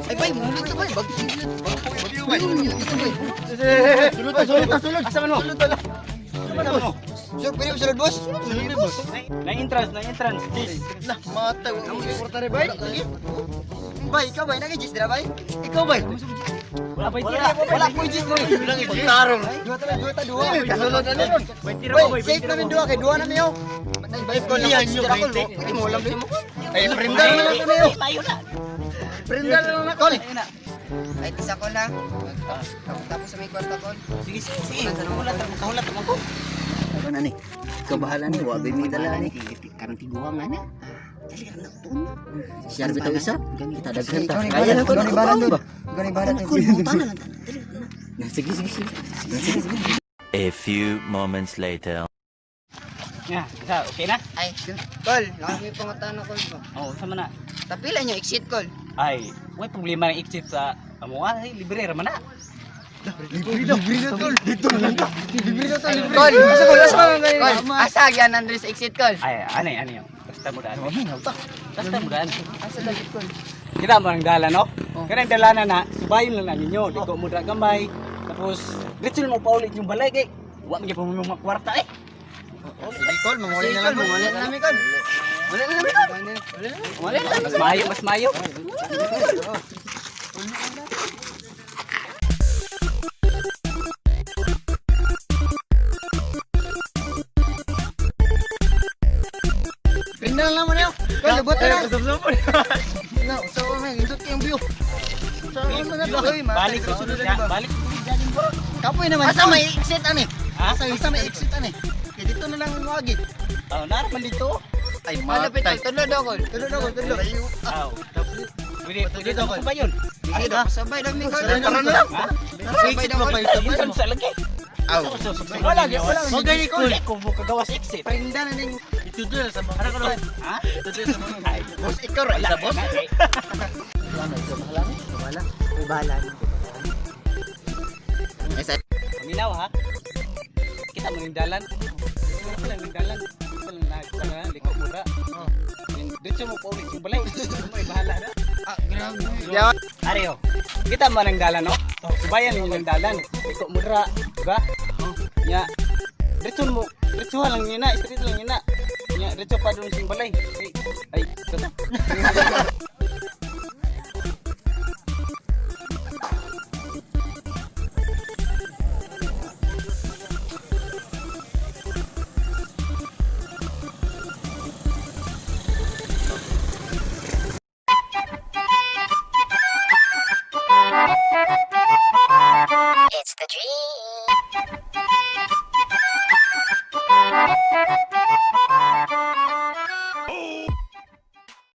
Ay, bay, mulit na bay. Bagyo bay. Sulod ta, sulod ta, sulod. Asa man mo? Sulod ta lang. Sir, pwede mo sulod, boss? Sulod ni boss. Na-entrance, na-entrance. Cheese. Lah, matay. Porta re bay. Bay, ikaw bay, nag-gis dira bay? Ikaw bay. Wala pa Wala, wala ko gis mo. Pagtarong. Dua ta, dua ta, dua. Kasulod na ron. Bay, safe namin dua kay dua na miyo. Bay, ko lang Lihan nyo, dira ko. 20. Hindi mo alam mo. Ay, prindal na lang to niyo. Mayo na. Prindal na lang na tol. Ayun na. Ay, isa ko na. Tapos sa may kwarta ko. Sige, sige, sige. Kahulat, kahulat ako. Ako na ni. Ikaw bahala ni, wa mi dala ni. Karang tiguang ana. Dali ra na tuon. Share bitaw isa. Kita daghan ta. Kaya na to Ikaw ni na bahala ba? doon. Ikaw ni bahala Ako doon. mo tanan lang tanan. Dali na. Na, sige sige sige. Sige sige. A few moments later. Ya, isa, okay na? Ay, kol, nakami pangutana kol ba? Oo, sama na. Tapila nyo exit kol. Ay, way problema ng exit sa amo ah, ay, libre ra man na. Libre na, libre na tol. Dito na lang ta. Libre na tol, libre. Kol, asa kol, asa kol. Asa gyan Andres exit kol. Ay, anay, anay. Basta mo daan. Basta mo daan. Asa lagi kol. Kita mo ang dala, no? Kanang dala na na, subayon lang na ninyo. Di ko mo dra gamay. Tapos, diretso na mo paulit yung balay kay. Wa man gyud pa mo mga kwarta eh. Sige kol, manguli Sige na kol, lang. mawala na namin kol. Wala na namin kol. Wala na namin. Mas mayo, mas mayo. Prindal na mo niyo. Kol, lubot na. Na, sa man, indot kayong view. Sa man na ba? Balik sa sulod na. Balik sa sulod dyan bro. Kapoy naman. Asa may exit ani? Ha? Asa isa may exit ani? Kaya dito na lang wagi. Oh, nara man dito. Ay, Malapit kol, tudlo daw kol. Tulo na ko, tulo. Aw. Pwede, pwede daw ba yun? Sige daw, pasabay daw mi kol. Tara na lang. Ha? Pasabay daw kol. Entrance sa lagi. Aw. Wala, wala. Magani ko. Kung mo kagawas exit. Prinda na ning itudo sa mga. Ano Ha? Ay, Boss, ikaw ra isa boss. eh. Wala. Uy bahala ni. Paminaw ha. Kita mo yung dalan. Kita lang yung dalan. Kita lang na kita lang liko mo ra. Diretso mo paulit yung balay. Mo bahala na. Ah, grabe. Areo. Kita mo ng dalan no? Subayan ninyo ng dalan. Liko mo ra, diba? Nya. Diretso mo, diretso lang niya na, straight lang niya na. Nya, diretso pa doon sa balay. Ay, ay, ito.